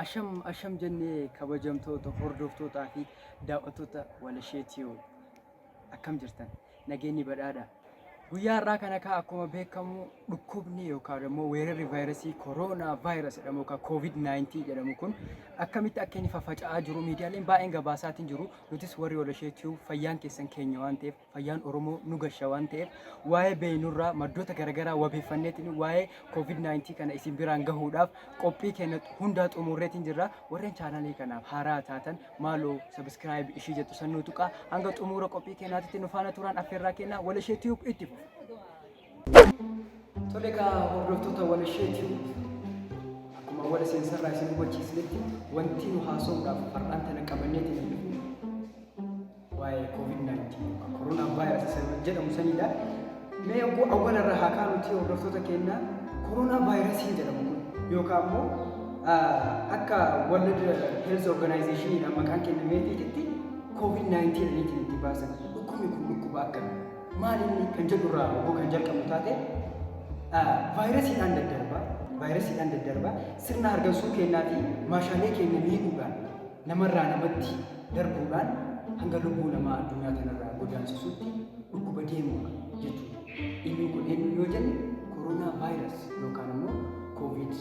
Asham asham jennee kabajamtoota hordoftootaa fi daawwattoota Walashee Tube akkam jirtan nageenyi badhaadha. Guyyaa har'aa kana kaa akkuma beekamu dhukkubni yookaan immoo weerarri vaayirasii kooroonaa vaayirasi jedhamu yookaan koovid 19 jedhamu kun akkamitti akka inni faffaca'aa jiru miidiyaaleen baay'een gabaasaatiin jiru. Nutis warri Walashee Tube fayyaan keessan keenya waan ta'eef fayyaan Oromoo nu gasha waan ta'eef waa'ee beeynurraa maddoota garaagaraa wabeeffanneetiin waa'ee COVID-19 kana isin biraan gahuudhaaf qophii keenya hundaa xumurreetiin jirra. Warreen chaanalii kanaaf haaraa taatan maaloo sabiskiraayib ishii jettu san nu tuqaa hanga xumura qophii keenyaatitti nu faana turaan affeerraa kennaa Walashee Tube itti fufa. Tole egaa hordoftoota Walashee Tube akkuma awwala seensarraa isin hubachiisnetti wanti nu haasa'uudhaaf har'aan tana qabanneetiin dhufne waa'ee COVID-19 yookaan koronaa vaayirasii isa jedhamu sanidha. Mee yogguu awwala irraa haa kaanuti hordoftoota keenya koronaa vaayirasiin jedhamu kun yookaan immoo akka World Health Organization maqaan kennameefiititti COVID-19 jedhaniitiin itti baasan. Dhukkubni kun dhukkuba akkamii? Maal inni kan jedhu irraa yogguu kan jalqabnu taate vaayirasiidhaan daddarba. Vaayirasiidhaan daddarba sirna hargansuu keenyaa fi maashaalee keenya miidhuudhaan namarraa namatti darbuudhaan hanga lubbuu namaa addunyaa tanarraa godaansisutti dhukkuba deemuudha jechuudha. Inni kun eenyu yoo jenne koronaa vaayirasi yookaan immoo koovid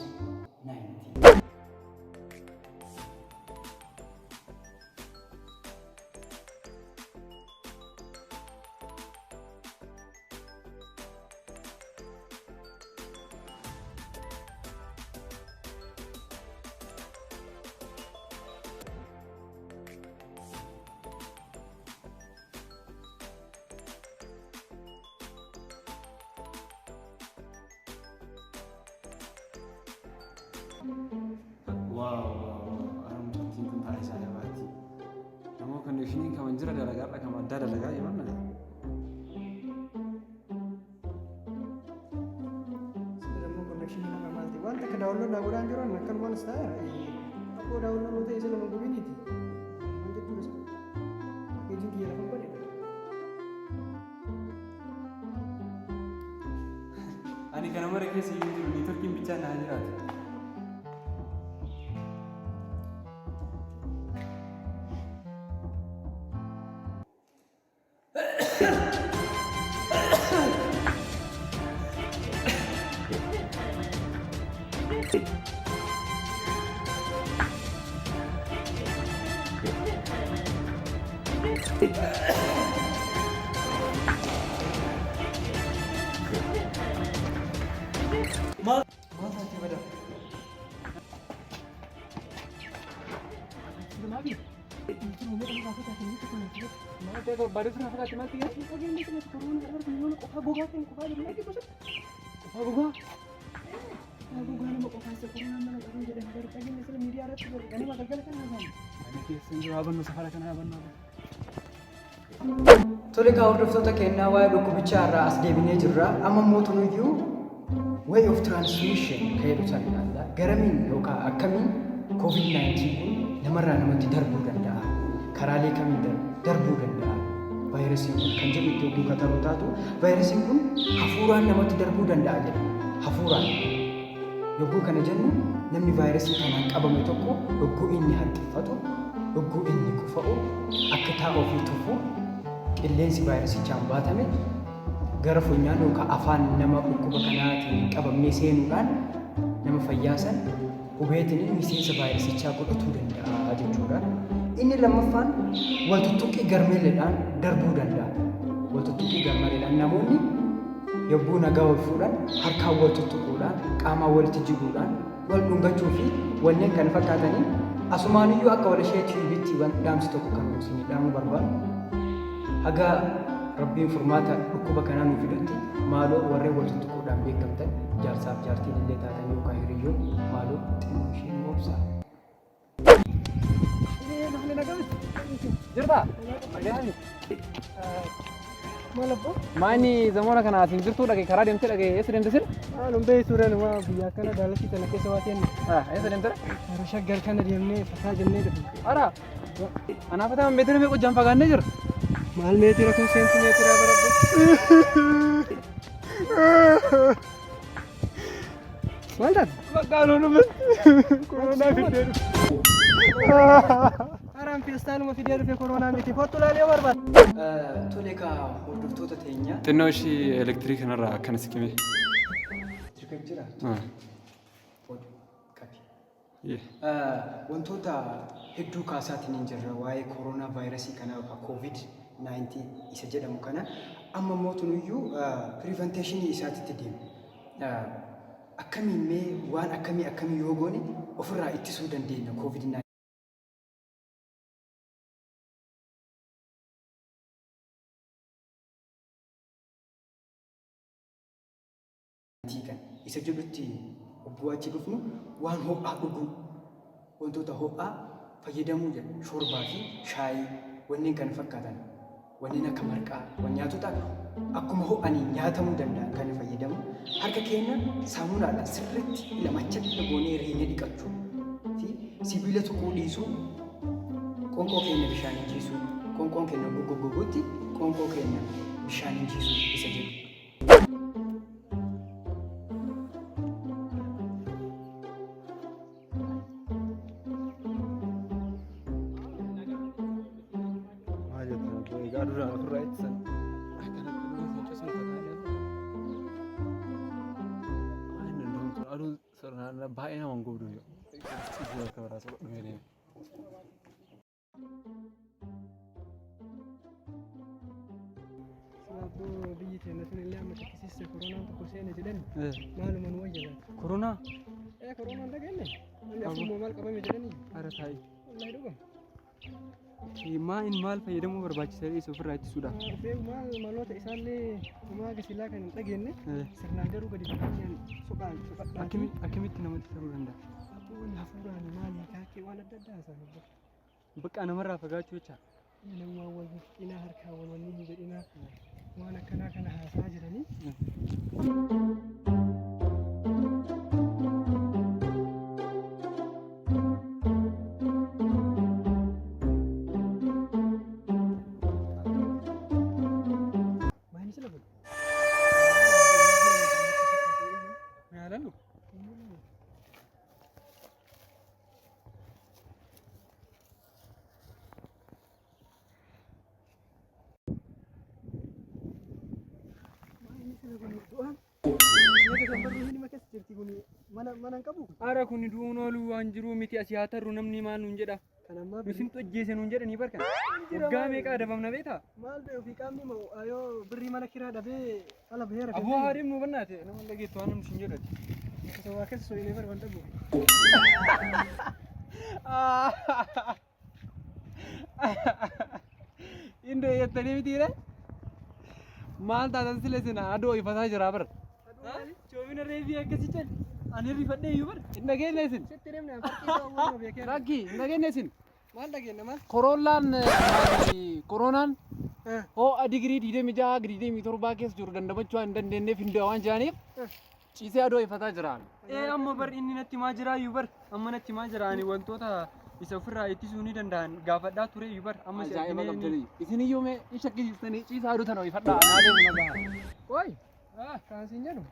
19. Waaw waaw waaw ana mucattiin kun taa'ee ajaa'ibaati. Namoo konneekshiniin kaman jira dalagaadha kama addaa dalagaa himanna. Sila connection nama maal ta'e waan takka daawwannoo naa godhaan jiru anna akkanumaan as taa'eera. Akkoo daawwannoo ta'e isa nama gubiniiti. Maal jechuudha isa? Paakeejiin kiyya lafa bade. Ani kana mara keessa iyyuu jiru niitworkiin bichaa naa jiraatu. Maal taatee badaa? Tole kaa hordoftoota keenyaa waa'ee dhukkubichaa irraa as deebinee jirra. Amma immoo tunuyyuu way of transmission kan jedhu san ilaalla. Garamiin yookaan akkamiin COVID-19 kun namarraa namatti darbuu danda'a? Karaalee kamiin darbuu danda'a? Vaayirasiin kun kan jedhu itti yogguu kataruu taatu vaayirasiin kun hafuuraan namatti darbuu danda'a jedha. Hafuuraan. Yogguu kana jennu namni vaayirasii kanaan qabame tokko yogguu inni haxxiffatu, yogguu inni qufa'u, akka taa'uu fi tufu qilleensi vaayirasichaan baatame gara funyaan yookaan afaan nama dhukkuba kanaatiin hin qabamnee seenuudhaan nama fayyaa san hubeetiin miseensa vaayirasichaa godhatuu danda'a jechuudha. Inni lammaffaan wal tuttuqqii garmeeleedhaan darbuu danda'a. Wal tuttuqqii garmaleedhaan namoonni yogguu nagaa wal fuudhan harkaan wal tuttuquudhaan, qaamaan walitti jiguudhaan, wal dhungachuu fi wanneen kana fakkaataniin asumaaniyyuu akka Walashee Tiyuubitti wan dhaamsi tokko kan isinii dhaamuu barbaadu haga Rabbiin furmaata dhukkuba kanaa nuu fidutti maaloo warreen wal tuttuquudhaan beekamtan jaarsaaf jaartiin illee taatan yookaan hiriyyoon maaloo xinnoo ishee nu obsaa. Jirta? Nagaani. Maal abboo? Maani zamana kana asin jirtuu dhage karaa deemtee dhage eessa deemte sir? Maal hin beektu reen waa biyya akkana daalatti tana keessa waa teenne. Ah, eessa deemte? Gara shaggar kana deemnee fataa jennee dhufne. Ara. Anaaf ta'an meetira meeqa hojjaan fagaannee jira? Maal meetira kun seentimeetira barabbo? Maal taate? Bakka nuun koronaa fidee dhufe. Haraan feestaaluma fidee dhufe koronaa miti. Kottu laalee yoo barbaade. Tole kaa hordoftoota teenya. Xinnoo ishii elektiriik kanarraa akkana siqime. Tirka jira. Qabi. Wantoota hedduu kaasaatiin hin jirra waa'ee koronaa vaayirasii kanaa yookaan COVID 19 isa jedhamu kana. Amma immoo tunuyyuu prevention isaatitti deema. Akkamiin mee waan akkamii akkamii yoo goone ofirraa ittisuu dandeenya COVID 19 kan isa jedhutti obbuu achi dhufnu, waan ho'aa dhuguu, wantoota ho'aa fayyadamuu jedha, shorbaa fi shaayii wanneen kana fakkaatan, wanneen akka marqaa, nyaatota akkuma ho'anii nyaatamuu danda'an kana fayyadamu, harka keenya saamunaadhaan sirriitti lamachatti goonee riinee dhiqachuu fi sibiila tuquu dhiisuu, qoonqoo keenya bishaaniin jiisuu, qoonqoon keenya goggogogutti qoonqoo keenya bishaaniin jiisuu isa jedhu. Maal jettan obbo egaa duraan ofirraa ittisan akkanatti nama fincisuun fataa. Aduun sirnaan baay'ee nama hin gubdu yoo. Akka biraa soqodhu deeme. Silaaboo biyyi teenya sun illee amma xiqqisiiste koronaan tokko seene jedhan maaluma nu wayya laata? Koronaa? Ee, koronaan dhageenye. Namni afurmoo maal qabame jedhanii? Ara taa'i. Wallaahi dhugama. Maa inni maal fayyadamuu barbaachisa isa ofirraa ittisuudhaaf? Dhufee maal maloota isaallee homaa gasilaa kan hin dhageenye sirnaan garuu gadi fageenyaan suphaan suphadhaatii. Akkamitti namatti taruu danda'a? Abboon hafuuraan maali kaakkee waan adda addaa haasa'an obbo. Bakka namarraa fagaachuu jecha. Namummaan wal hin harkaa wal wanni hin jedhinaa waan akkanaa kana haasaa jiranii. Maal sila kun? Yaalallu. Maal sila kun du'aan? Nama keessa jirti kun mana mana hin qabu. Ara kun du'uun ooluu waan jiru miti, asii haa tarru, namni maal nuun jedha. Kan ammaa Nu simtu ajjeese nuun jedhanii barkan. Waggaa meeqa adabamna beektaa? Maal ta'e ofii qaamni moo yoo birrii mana kiraa dhabee ala bahee rafee. Aboo haa deemnu bannaate, nama hin dhageettu waan namni sin jedhati. Osoo waa keessa so'inee bara waan dhabu. Indoo jettanii mitiire? Maal taatan sile sin aduu ifataa jira bara. Coomina reefii akkasii cal. Ani rifadhee iyyuu bara. Hin dhageenye isin. Sitti himne farqii ta'uu beekee. Rakki hin dhageenye isin. Maal dhageenya maal? Korollaan koronaan ho'a digirii 26 27 keessa jiru dandamachuu waan hin dandeenyeef hin waan jiraniif ciisee aduu ifataa jira. Ee, amma bar inni natti himaa jira iyyuu bar, amma natti himaa jira. Ani wantoota isa ofirraa ittisuu ni danda'an gaafadhaa ture iyyuu bar amma si Ajaa'iba arginee qabdanii. Isin iyyuu mee hin shakkisiistanii, ciisaa aduu tana ifadhaa naa deemu nagaa. Qoy. Kan siin jedhu.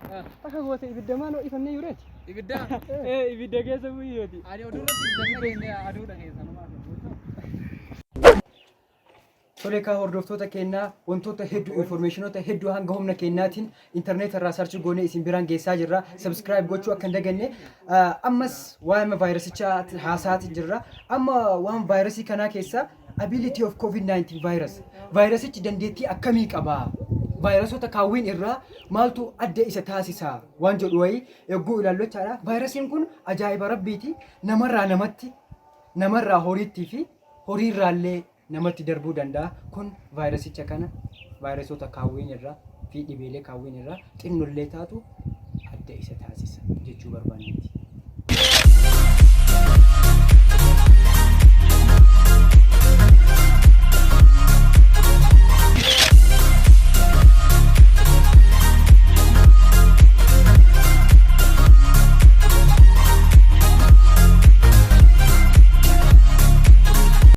Akka goote ibidda maal ifannee yureeti. Ibidda. Ee, ibidda keessa buyyooti. Ani oduu irratti ibidda dhageesse, aduu dhageessa. Tole kaa hordoftoota keenyaa, wantoota hedduu, informationoota hedduu hanga humna keenyaatiin intarneet irraa search goonee isin biraan geessaa jirra. Subscribe gochuu akka hin daganne. Ammas waa'ee vaayirasichaa haasaati jirra. Amma waan vaayirasii kanaa keessa ability of COVID-19 virus. Vaayirasichi dandeettii akkamii qaba? Vaayirasoota kaawwiin irraa maaltu adda isa taasisa? Waan jedhu wayii eeguu ilaallu jechaadha. Vaayirasiin kun ajaa'iba rabbiiti. Namarraa namatti, namarraa horiittii fi horiirraallee namatti darbuu danda'a. Kun vaayirasicha kana vaayirasoota kaawwiin irraa fi dhibeelee kaawwiin irraa xinnollee taatu adda isa taasisa jechuu barbaanneeti.